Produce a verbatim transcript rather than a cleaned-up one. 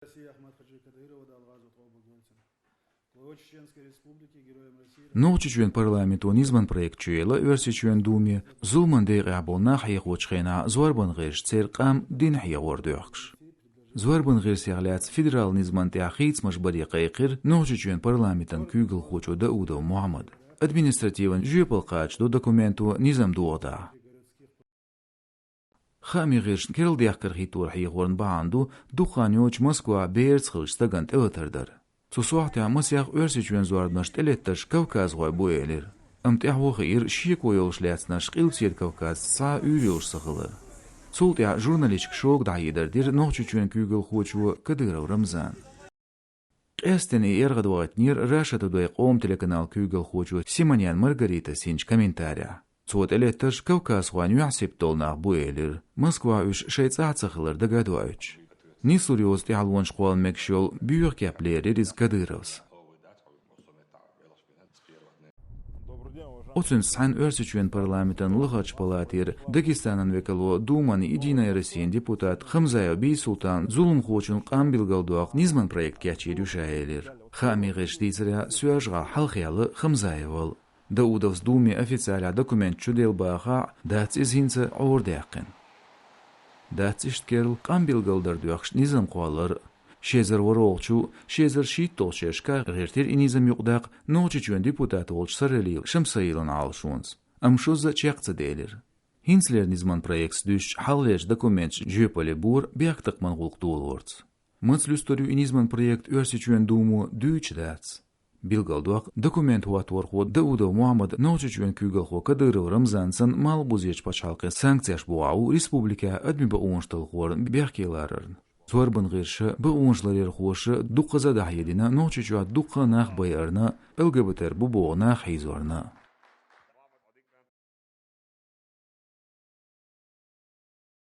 России Ахмат-Хаджи Кадырова дал гъазот къобал Ельцин. Главой Чеченской Республики, Героем России. Нохчийчоьн парламенто низаман проект чуйла Оьрсийчоьн Думе зулман декъехь болу нах хьехочу хенахь зорбан гӀирсаша церан къам, дин хьехор доьхкуш. Зорбан гӀирсех лаьцна федерал низаман тӀехь хийцамаш баре кхайкхира Нохчийчоьн парламентан куьйгалхочо Даудов Мухьаммада. Административан жоьпалла кхачадо документо низам дохадахь. Хаамийн гӀирсашна керла дехкар хӀиттор хьехорна бахьана ду дукха хан йоцуш Москвахь бераца хиллачу стагана тӀелатар дар. Цу сохьтехь масех Оьрсийчоьнан зорбанаш тӀелеттарш кавказхой бу элира. Амма тӀаьхьо хиира шеко йолуш лаьцнарш Къилбаседа Кавказца схьа уьйр йолуш ца хилар. Цул тӀаьхьа журналисташка шога дӀахьедар дира Нохчийчоьнан куьйгалхочо Кадыров Рамзана. Къаьсттина и эргӀадохийтинера Раша Тудей къоман телеканалан куьйгалхочо Симонян Маргаритас йинчу комментарехь. Цо тӀелеттарш кавказхойн юьхь-сибат долу нах бу элира, Москвахь уьш шайн цӀахь ца хилар дага а доуьйтуш. Нислур йоцу тӀаьхьалонаш кхолла мегаш йолу боьха кеп лерира иза Кадыровс. Оцуьнца цхьаьна Оьрсийчоьнан парламентан лахарчу палатера Дагестанан векало, Думан «Единая Россиян» депутат Хамзаев Бийсултана зуламхочун къам билгалдоккху низаман проект кечйийр ю ша элира. Хаамийн гӀирсаша дийцарехь, Соьлжа-ГӀалахь хьалхаелла Хамзаевал. Даудовс Думе официалехь документ чуделла бахахь а, дац иза хӀинца Ӏора даьккхина. Дац иштта керла къам билгалдар доьхкуш низам кхоллар а. Ши эзар ворхӀалгӀачу, ши эзар шийтталгӀачу шерашкахь гӀиртира и низам юкъадаккха Нохчийчоьнан депутат волчу Саралиев Шамсаилан Ӏалашонца, амма шозза а чекх ца делира. ХӀинцалера низаман проектаца дуьстича хьалхалерчу документаша жоьпалле бора бехктакхаман гӀуллакх долорца. Маца луьстур ю и низаман проект Оьрсийчоьнан Думо, дуьйцуш дац. Билгалдоккху, документ хӀотторхо Даудов Мухьаммад Нохчийчоьнан куьйгалхо Кадыров Рамзан санна малхбузерчу пачхьалкхе санкцеш бохьуш ву республикехь адамийн бакъонаш талхорна бехке ларарна. Зорбан гӀирсаша, бакъонаш ларъярхоша дуккхаза а дӀахьедина Нохчийчохь дуккха а нах байарна, ЛГБТ-р бу боху нах хьийзорна.